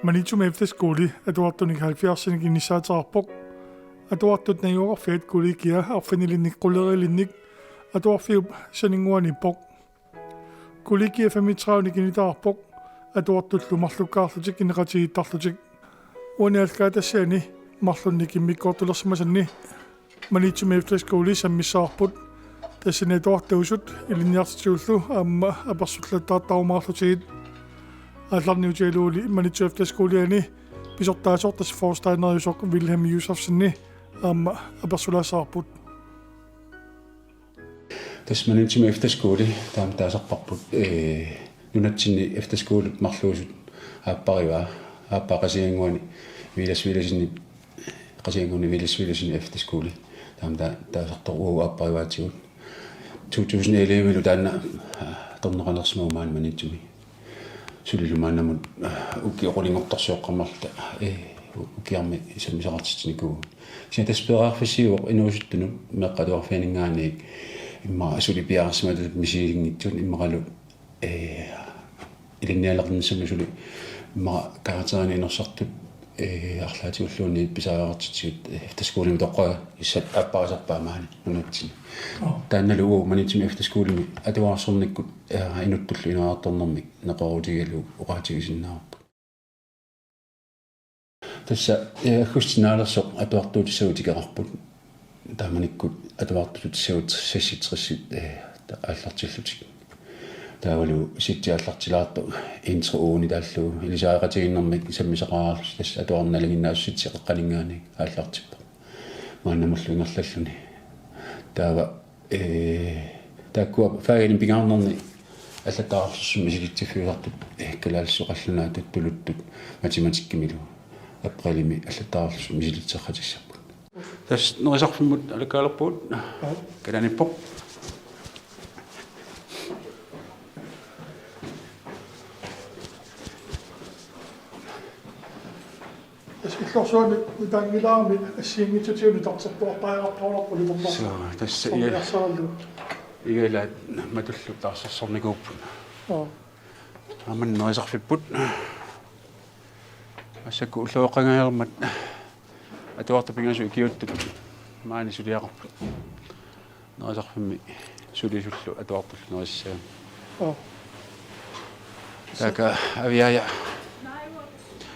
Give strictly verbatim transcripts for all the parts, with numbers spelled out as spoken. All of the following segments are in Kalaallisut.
Maniitsumi Efterskole atuartunik halvfjerdsinik inissaateqarpoq. Atuartut najugaqarfiat kollegiat arfinilinnik quleriilinnik atuarfiup saninnguaniippoq. Kollegiat femogtredivenik initaqarpoq, atuartullu marlukkaarlutik ineqatigiittarlutik. Uani aallakaatitassiani marlunnik immikkoortulersimasanni Maniitsumi Efterskole sammissavarput. Tassani atuartuusut ilinniartitigullu aamma apersullattaartarumaarlutigit. Aallarniutigaluguli Maniitsup Efterskoleni pisortaasoq, tassa forstanderiusoq Vilhelm Josefsen, aamma apersulaassavarput. Tassa Maniitsumi Efterskole taama taasarparput, ee, nunatsinni efterskolet marluusut aapparivaa, aappaa Qasigiannguani Villads Villadsenip, Qasigiannguani Villads Villadsenip efterskole taama ta-, taasartoq, uagut aapparivaatigut. To tusind elleve-lu taanna, aa, atorneqalersimavoq maani Maniitsumi. Sulilu maannamut, aa, ukiut qulinngortorsioqqammerluta, ee, u-, ukiarmi sammisaqartitsinikuuvugut. Kisianni tassa periarfissiivoq inuusuttunut meeqqat atuarfianninngaanniit immaqa suli piareersimatut misigilinngitsut immaqalu, ee, ilinnialernissamut suli immaqa karakterinik inersartut, ee, arlaatigulluunniit pisariaqartitsigut, ee, efterskolemi toqqagassat aapparisarpaat maani nunatsinni. Joo. Taannalu uagut Maniitsumi Efterskolemi atuarsornikkut, ee, inuttullu ineriartornermik neqeroorutigalugu oqaatigisinnaavarput. Tassa, ee, aggustip naalersoq atuartuutissagut tikeqarput. Taamanikkut atuartuutissagut seksogtressit, ee, ta-, aallartillutik. Taavalu sitsi aallartilaartoq intro uani taallugu ilisariaqatigiinnermik sammisaqareerlusi, tassa atuarneq nalinginnaasumik sitsi qeqqaninngaanniit aallartippoq. Maannamullu ingerlalluni. Taava, ee, taakkua fagini pingaarnerni allattaarlussumik misilitsiffiusartut, ee, kalaallisut, qallunaatut, tuluttut, matematikkimilu aprilimi allattaarlussumik misilitseqatissapput. Tassa nerisarfimmut alakkaalerpugut. Kalaalippoq. Tassa illorsuarmi nutaanngilarmi assigiinngitsutigut nutartertuartariaqarpaluarput ulitornarpoq. Suu, tassa iga-, sorniarsarallu. Igalaat matullu taarsersornikuupput. Joo. Aamma nerisarfipput. Massakkut ulloqeqqangajalermat atuartut pingasut ikiuuttut maani suliaqarput. Nerisarfimmi sulisullu atuartullu nerisassagamik. Joo. Taakku Aviaja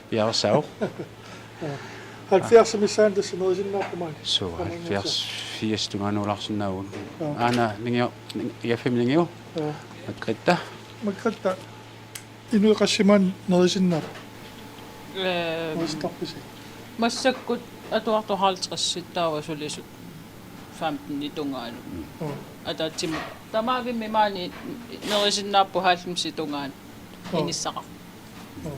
piareersaavoq. Joo. Halvfjerds missaani tassa nerisinnaappoq maani. Suu, halvfjerds, firs tungaanut ulaarsinnaavugut. Joo. Aana Ningio, Ning-, I F M Ningio. Joo. Margrethe. Margrethe. Inuit qassit maani nerisinnaappat? Ee, nerisittarpisi? Massakkut atuartut halvtredsit, taava sulisut femtenit tungaanut. Joo. Ataatsimut tamavimmik maani nerisinnaapput halvfemsit tungaanut. Joo. Inissaqarput. Joo.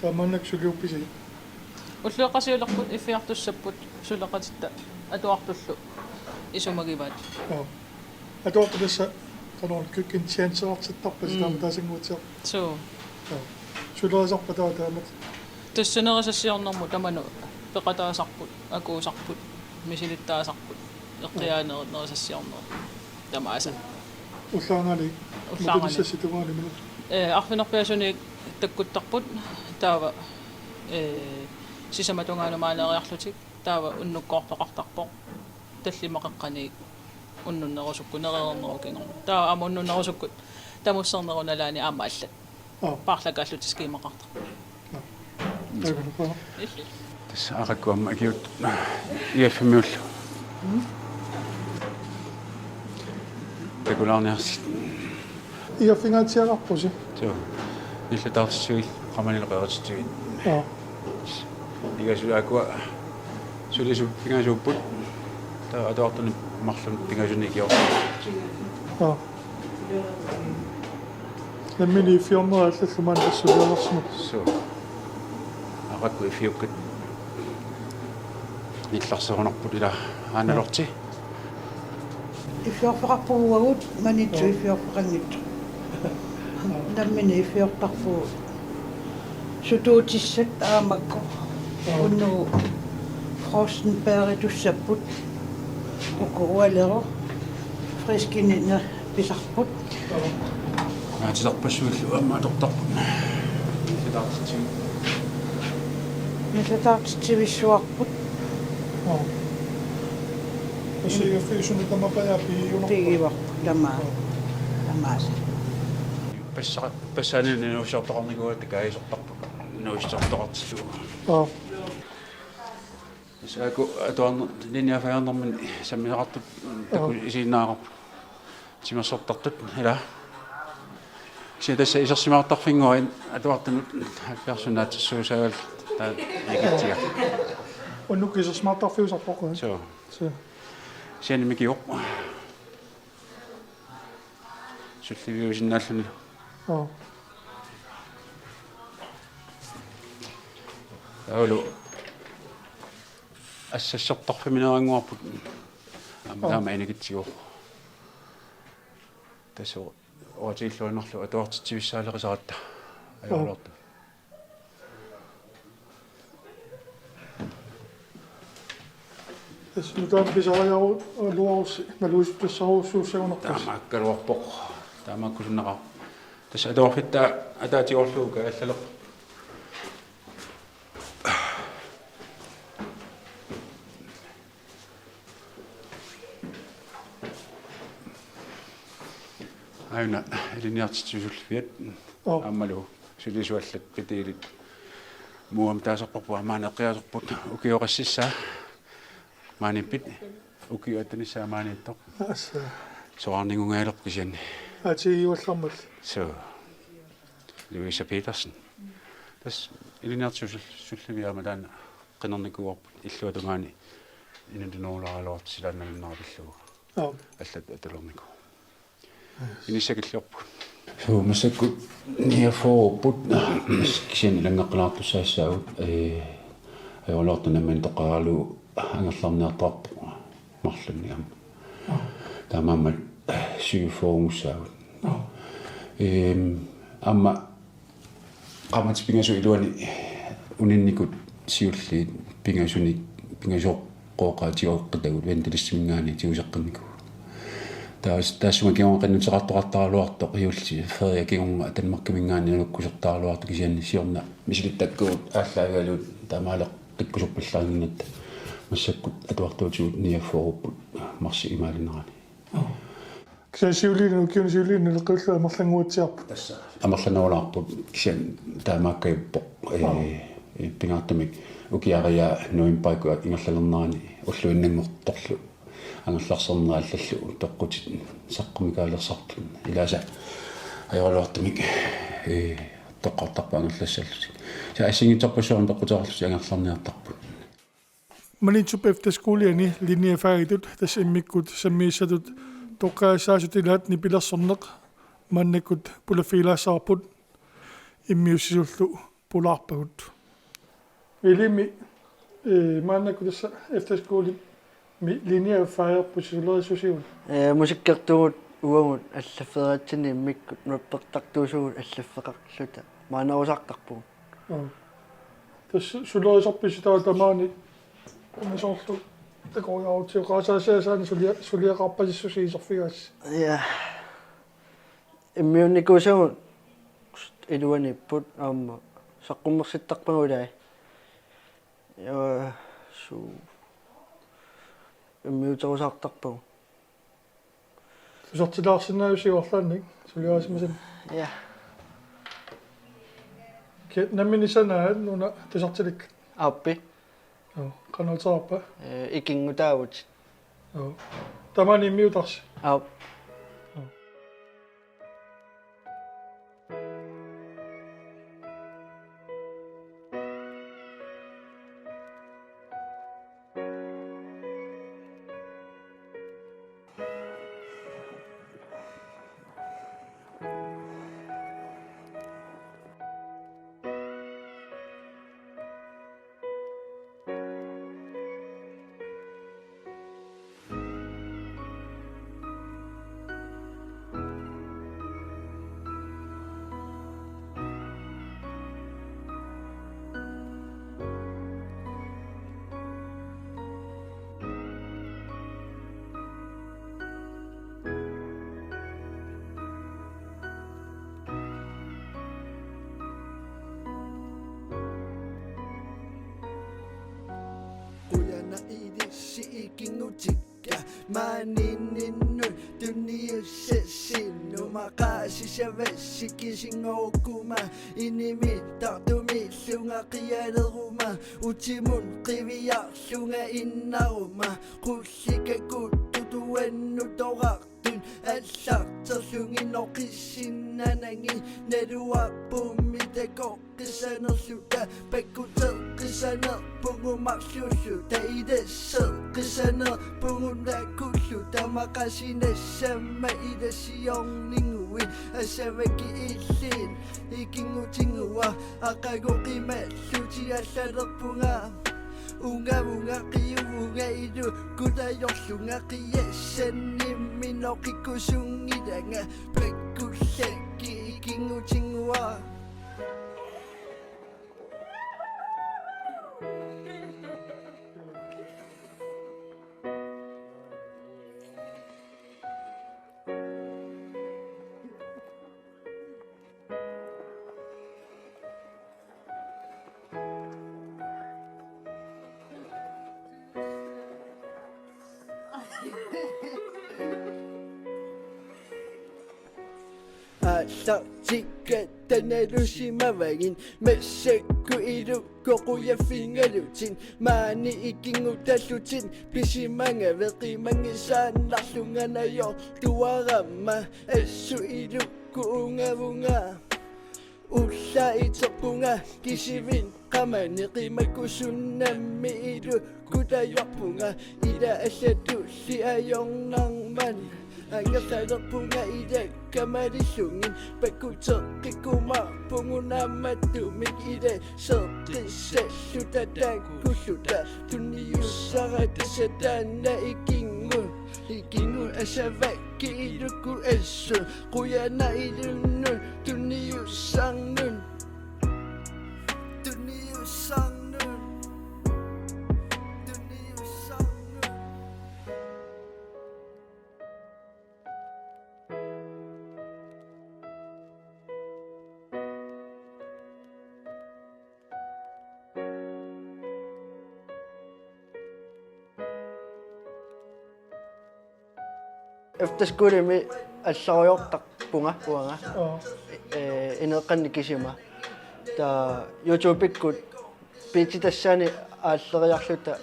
Taava maannakkut suliuppisi? Ulloqeqqasiulerput, iffiartussapput, suleqatitta atuartullu isumagivaat. Joo. Atuartut tassa qanorlu køkkentjenesteqartittarpasi. Mm. Taama taasannguatsiarpoq. Suu. Joo. Sulerisarpa taava taamatut? Tassa nerisassiornermut tamanut peqataasarput, akuusarput, misilittaasarput, eqqiaanerit nerisassiornerit tamaasa. Ullaarnani. Ullaarnani. Matalissassi tungaanut minut. Ee, arfineq-pingasunit takkuttarput, taava, ee, sisamat tungaanut maaniiriarlutik, taava unnukkoortoqartarpoq. Tallimat qeqqaniit unnunnerusukkut, nerereernerup kingorna. Taava aamma unnunnerusukkut tamussernerup nalaani aamma allat. Joo. Paarlakaallutik skemaqartarput. Joo. Takuuk. Illit. Tassa aaqqikkuamma ikiuuttut I F M-iullu. Mm. Takulaarniarsi. I F-ingaatsiaqarpusi? Suu. Nillertaartitsivik, qamanileq qerititsivik. Joo. Pingasut aakkua sulisut pingasuupput. Taava atuartunik marlunnik pingasunik ikiortarput. Joo. Nammineq iffiornerit allallu maani tassa suliarsimapput. Suu. Aaqqikkuit iffiukkat nillersorunarput, ilaa, Aana Lorthe. Iffiorfeqarpugut uagut, Maniitsoq iffiorfeqanngitsoq. Nammineq iffiortarpugut. Sutuutissat aamma makku. Unnugu frostenbæritussapput. Uku ualeru. Friskinik pisarput. Naatitarpassuillu aamma atortarput. Taartitsi-. Nalataartitsivissuarput. Oo. Tassa igaffik suna tamapajaappi una. Pigivarput tamaa. Tamaasa. Passa-, passaanilu inuusortoqarnikuugatta kaajasortarput. Inuusortoqartillugu. Oo. Tassa aaku atuarner-, linjefagernermini sammisaqartut. Oo. Takusiinnaavarput. Timersortartut, ila. Kisianni tassa isersimaartarfinnguit atuartunut halvfjerdsinik naatsitsuussaagallit taava ikitsiga. Unnuk isersimaartarfiusarpoq. Suu. Suu. Kisianni mikivoq. Sulliviusinnaalluni. Oo. Taavalu assassortarfimmineerannguarput. Aamma. Oo. Taama inikitsigu. Tassa oqatigilluinnarlugu atuartitsivissaaleqisaratta. Oo. Ajoraluartoq. Tassa nutaamik pisarialuarussi malugisuttussarujussuussagunarpoq. Taamaakkaluarpoq. Taamaakkusunnaqaaq. Tassa atuarfitta ataatigoorlugu kaajallalerpoq. Aajuna ilinniartitsisuulliviat. Oo. Aammalu sulisuallat Pitiilit. Muam taasarparput aamma eqqiaaserput ukioqassissaa. Maaniippit ukiup attanissaa maaniittoq. Assa. Soraarningungajalerpoq kisianni. Aatsigiuallarmat. Suu. Louise Petersen. Tassa ilinniartitsisuulliviat aamma taanna qinernikkuuarput illuatungaani inuunerulaaraluartoq silaannaminnera pillugu. Aap. Allat atalernikuupput. Inissakilliorput. Suu, massakkut niogfyrreupput. Kisianni ilanngaqqinnaartussaassaagut, ee, ajoraluartumik nammineq toqqagalugu angerlarniartarpoq marlunnik aamma. Aap. Taamaammat syvogfyrreussaagut. Aap. Ehm, aamma qaammatit pingasut iluanni uninnikut siulliit pingasunik, pingasut qooqaatigoqqitagut ventelistiminngaanniit tiguseqqinnikuugut. Taas-, taassuma kingorna qinnuteqartoqartaraluartoq juulli feria kingorna Danmarkiminngaanniit nukkusertaraluartoq kisianni siorna misilittakkagut aallaavigalugit taamaaleqqikkusuppallarinnginnatta massakkut atuartuutigut niogfyrreupput marsip imaalinerani. Kisianni siuliini, ukiuni siuliini naleqqiullugu amerlannguatsiarput. Tassa. Amerlanerulaarput kisianni taamaakkajuppoq. Ee, pingaartumik ukiariaa novembarikkut ingerlalernerani ulluinnanngortorlu angerlarsernerit allallu toqqutit saqqummiikkaalersartut. Ilaasa ajoraluartumik, ee, toqqartarpoq angerlassallutik. Kisianni assigiinngitsorpassuarnik toqquteqarlutik angerlarniartarput. Maniitsup efterskoleni linjefagitut tassa immikkut sammisassatut toqqagassaasut ilaat nipilersorneq maannakkut pulaffigilaassavarput, immiussisullu pulaarpagut. Vilimi, ee, maannakkut tassa efterskolimi linjefagerput, sulerissusiuk? Ee, musikkertugut uagut allaffeeratsinni immikkut nuppertartuusugut allaffeqarluta maannarusaartarpugut. Aap. Tassa sulerisarpisi taava tamaani una soorlu takoriarutsigu oqaasaasaani sulia-, suliaqarpasissusi iserfigaassi? Ja. Immiunnikuusagut iluaniipput aamma saqqummersittarpagut ilai. Ja, suu. Immiuterusaartarpagut. Tusartilaarsinnaavusi arlaannik suliarisimasannik. Ja. Ke-, nammineq sanaat una tusartilik? Aappi. Joo, qanoq iterarpa? Ee, ikinngutaavut. Joo. Tamaani immiutarsi? Aap. Joo. Maaniinninnut tunniussassinnik maqaasissavassi kisinngorukkuma, inimi tartumillunga qialeruma, utimut qiviarlunga innaruma, qullikka kuttutuannut torartut allarterlugit noqissinnanagit, naluarpummi takoq- qisanerluta, pakkuteqqisanerpugut marluulluta, ilasseqqisanerpugut takulluta, maqaasinassammat ilassiorniguit, asavakkit illit ikinngutinnguaq, aqagu qimallutit allalerpunga, ungavunga qiuvunga ilukkut ajorlunga, qiassannimmi noqikkusunngilanga, pakkullakkit ikinngutinnguaq. Aallartikkatta nalusimavagit massakkut ilukkut qujaffigalutit, maani ikinngutallutit pisimangavit qimanngisaannarlunga najortuarama, assut ilukkut ungavunga. Ullaaq iterpunga kisivit qamani qimakkusunnammi ilukkut ajorpunga, ila allatulli ajornarmat angerlalerpunga, ilakka malillugit pakkuteqqikkumaarpugut naammattumik, ilasseqqissalluta takulluta, tunniussara tassa taanna ikinngut, ikinngut asavak- kit ilukkut assut, qujanaq ilinnut tunniussannut. Tunniussannut. Tunniussannut. Efterskolemi allariortarpunga uanga. Aa. Ee, ineeqqannik kisima. Taava YouTube-ikkut biitit tassani aalleriarluta,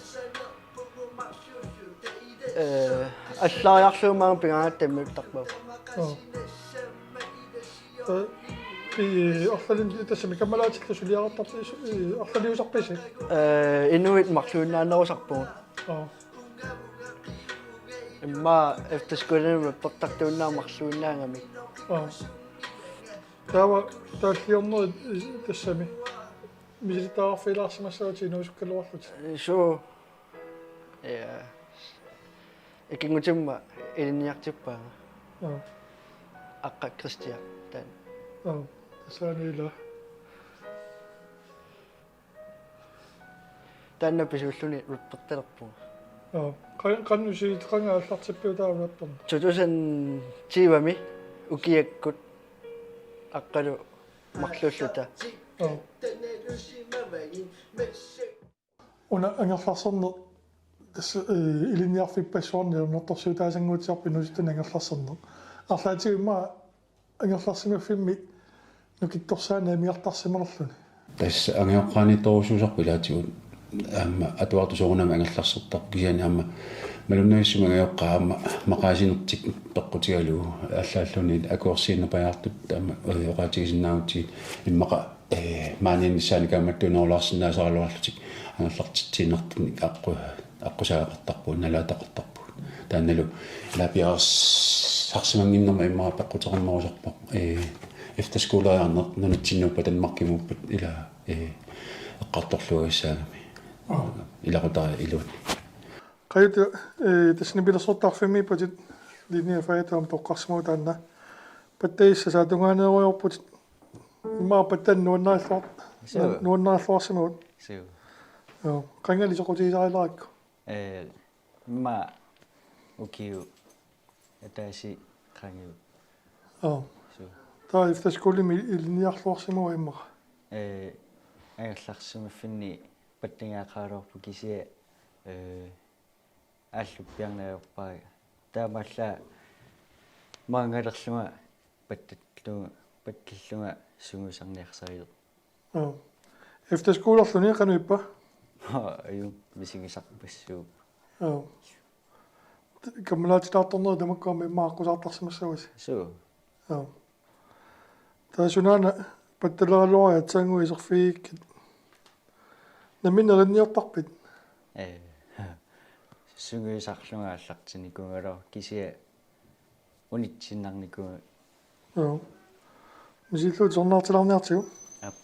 ee, allariarlugu maanga pingaangatta immiuttarpara. Aa. Ee, i-, arlalin-, tassami kammalaatillu suliaqartarpisi, i-, arlaliusarpisi? Ee, inuit marluinnaanerusarpugut. Aa. Immaqa efterskolemi rappertartuunnaaq marluinnaagami. Aa. Taava taalliornerit, i-, tassami misilittagaqarfigilaarsimassavatit inuusukkaluarlutit? Suu. Ja. Ikinngutima ilinniartippaanga. Aa. Aqqa Kristian taanna. Aa. Tassani ila. Taanna pisuulluni rappertalerpunga. Aa. Qa-, qanoq isigit, qanga aallartippiuk taava rapperneq? To tusind tyve-mi ukiakkut Aqqalu marluulluta. Aa. Una angerlarserneq tassa, ee, ilinniarfippassuarni nalunartorsiutaasanngortitsiarpoq inuusuttunik angerlarserneq. Arlaatigut immaqa angerlarsimaffimmi nukittorsaaneq amigartarsimanerluni. Tassa angajoqqaaniittorujussuusarpoq ilaatigut aamma atuartut soorunami angerlarsertarput, kisianni aamma malunnarissumik angajoqqaat aamma maqaasinertik peqqutigalugu aallaalluni akuersiinnapajaartut aamma, ee, oqaatigisinnaagatsigit immaqa ee, maaniinnissaannik kaammattuunerulaarsinnaasaraluarlutik angerlartitsiinnartunik aqqu-, aqqusaaqqaartarpugut, nalaataqartarpugut. Taannalu ila piareersarsimannginnerma immaqa peqquteqarnerusarpoq, ee, efterskoleriarneq nunatsinnuuppat Danmarkimuuppat ila, ee, eqqartorluagassaagami. Aa. Ilaqutariit iluanni. Qajuta, ee, tassani pilersortarfimmiippatit linjefagit aamma toqqarsimavutit taanna. Pattagissasaa tungaaneerujoorputit. Immaqa pattanut nuannarilluar-, Suu. nuannarilluarsimavutit. Suu. Joo. Qangali soqutigisarilerakku? Ee, immaqa ukiut ataaseq qangiut. Joo. Suu. Taava efterskolemi ilinniarluarsimava immaqa? Ee, angerlarsimaffinni pattagiaqaraluarpoq kisianni, ee, aalluppiarneq ajorpara Taamaallaat maanngalerlunga pattallunga, pattallunga sungiusarniarsarisoq. Joo. Efterskolerluni qanoq ippa? Ajunngilaq, misigisarpassuupput. Joo. Kammalaatitaartornerit tamakku aamma immaqa aqqusaartarsimassavasi. Suu. Joo. Taava sunaana pattaleraluarit aatsaannguaq iserfigigikkit? Nammineq erinniortarpit? Ee. Sungiusarlunga aallartinnikuugaluarlunga kisianni unitsiinnarnikuugaluarlunga. Joo. Misissuit sornaartilaarniartigu. Aap.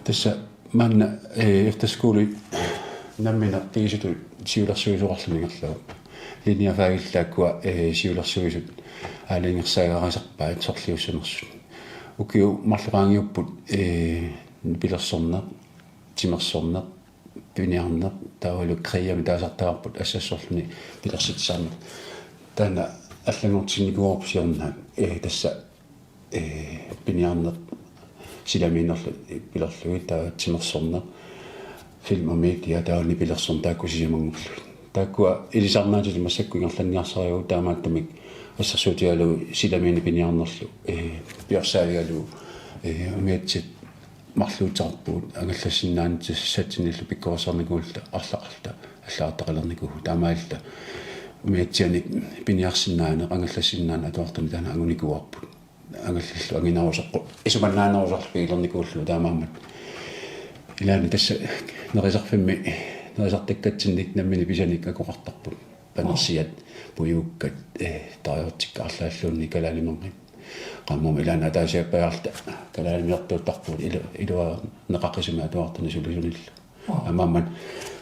Tassa maanna, eh, efterskoli nammineq pigisutut siulersuisoqarluni ingerlavoq. Linjefagillu taakkua, eh, siulersuisut aalajangersaagarisarpaat sorliussanersut. Ukiut marluk qaangiupput, eh, nipilersorneq, timersorneq, piniarneq, taavalu kriiami taasartagarput assassorluni pilersitsisarneq. Taanna allanngortinnikuuarput siorna, eh, tassa, eh, piniarneq silamiinerlu pilerlugit, taava timersorneq, film og media, taava nipilersorneq, taakku sisamanngorlugit. Taakkua ilisarnaatilik massakkut ingerlanniarsarivagut, taamaattumik assersuutigalugu silamiineq piniarnerlu, eh, piorsaavigalugu, eh, umiatsiat marluuteqarpugut, angallassinnaanissatsinnillu pikkorissarnikuulluta arlaqarluta allagartaqalernikuuvugut. Taamaalilluta umiatsianik piniarsinnaaneq, angallassinnaaneq atuartunik taanna angunikuuarput. Angallallu anginerusoq isumannaanerusarlu pigilernikuullugu, taamaammat ilaanni tassa nerisarfimmi nerisartakkatsinnik nammineq pisanik akoqartarput. Panersiat, pujuukkat, eh, tarajortikkat arlaalluunniit kalaalimerngit. Qaammammut ilaanni ataasiappajaarluta kalaalimiortuuttarpugut ilu-, iluarineqaqisumik atuartuni sulisunillu. Aamma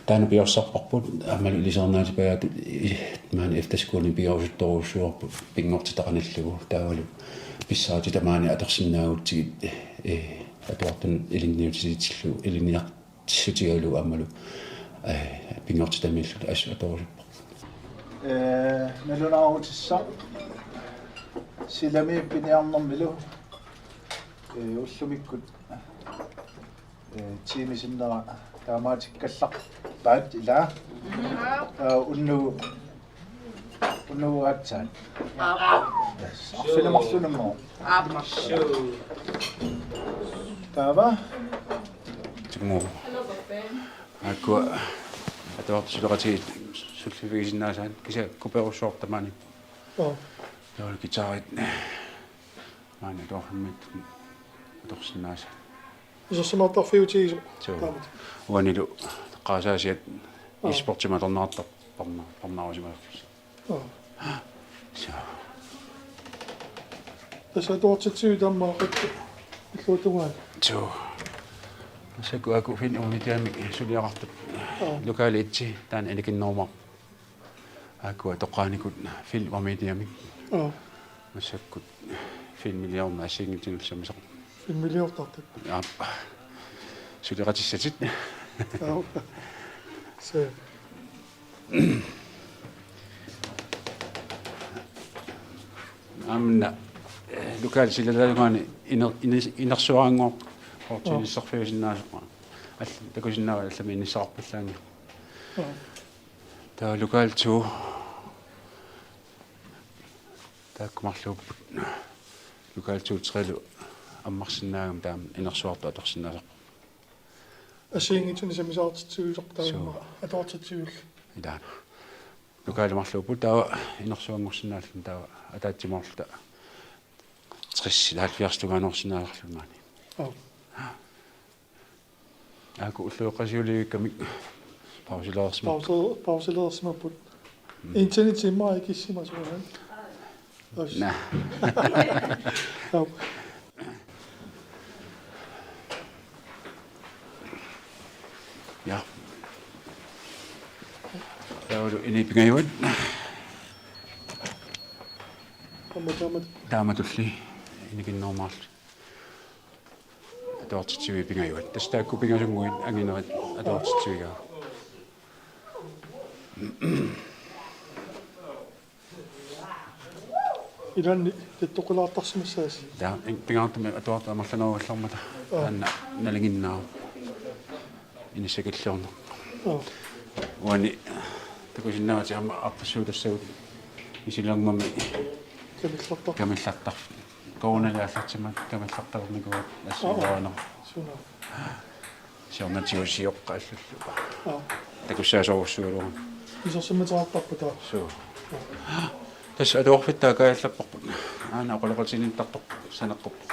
taanna piorsarparput, aammalu ilisarnaatipajaattut, i-, maani efterskolimi pigorusuttorujussuuarput pinngortitaq qanillugu, taavalu pissaatit tamaani atorsinnaagutsigit, eh, atuartunut ilinniutitsitillugu, ilinniar-, tissutigalugu aammalu, eh, pinngortitamiilluta assut atorusupparput. Eh, nalunaarutissaq silamiineq piniarnermilu, eh, ullumikkut, eh, tiimi sinnera taamaatikkallarpaat, ilaa? Aa, unnugu Unnugu aatsaat. Aap. Arfineq-marlunngooq. Aap. Taava. Timu. Aakkua atuartut suleqatigiit sulliffigisinnaasat kisianni kuperussuartut tamaani. Joo. Taavalu guitarit. Maani atuarfimmiittut atorsinnaasat. Isersimaartarfiutigisoq. Suu. Taamatut. Uanilu eqqaasaasiat. Aa. E-sportimik atorneqartarput parna-, parnaarusimalerlusi. Aa. Suu. Tassa atuartitsiviit taama qattu illuatungaani. Suu. Massakkut aajuku film og mediamik suliaqartut. Aa. Lokale et-i taanna ilikinnerumaarpoq. Aajuku toqqaanikuut film og mediamik. Aa. Massakkut Filmiliorneq assigiinngitsunik sammisaq. Filmiliortartut. Aap. Suleqatissatit. Aap. Se. Aamma, eh, lokal silalaajugaani iner-, iner-, inersuaranngooq qortinissarfiusinnaasarpara. Alla takusinnaavat allamik inissaqarpallaanngilaq. Aap. Taava lokal to. Taakku marluupput. Lokal to tre-lu ammarsinnaagami taama inersuartut atorsinnaasarput. Assigiinngitsunik sammisaqartitsiviusoq taama. Suu. Atuartitsiviullu. Ilaana. Lokali marluupput taava inersuanngorsinnaalluni taava ataatsimoorluta tres halvfjerds tungaanut orsinnaasarluni maani. Aap. Aaku ulloqeqqasiulivikkamik pausilereersimapput. Pause-, pausilereersimapput. Mm. Internet immaqa ikissimasoq. Os. Naa. Aap. Ja. Taavalu ini pingajuat. Aamma taamatut. Taamatulli inikinnerumaarluni. Atuartitsiviit pingajuat. Tassa taakku pingasunnguit anginerit atuartitsivigaat. Ilaanni tattoqqilaartarsimassaasi. Taava pingaartumik atuartut amerlanerugallarmata. Aap. Taanna nalinginnaavoq. Inissakilliorneq. Aap. Uani takusinnaavat aamma aaqqissuutassagut isilermami. Kamillartar-. Kamillartar-. Coronali aallartimmata kamillartalernikuugatta. Aap. Assuugaana. Suna. Siornatigut sioqqaallugu. Aap. Takussaasorujussuugaluarluni. Isersimmateqartarput taava. Suu. Aap. Tassa atuarfittaaq kaajallapparput. Aana oqaloqatiginnittartoq saneqquppoq.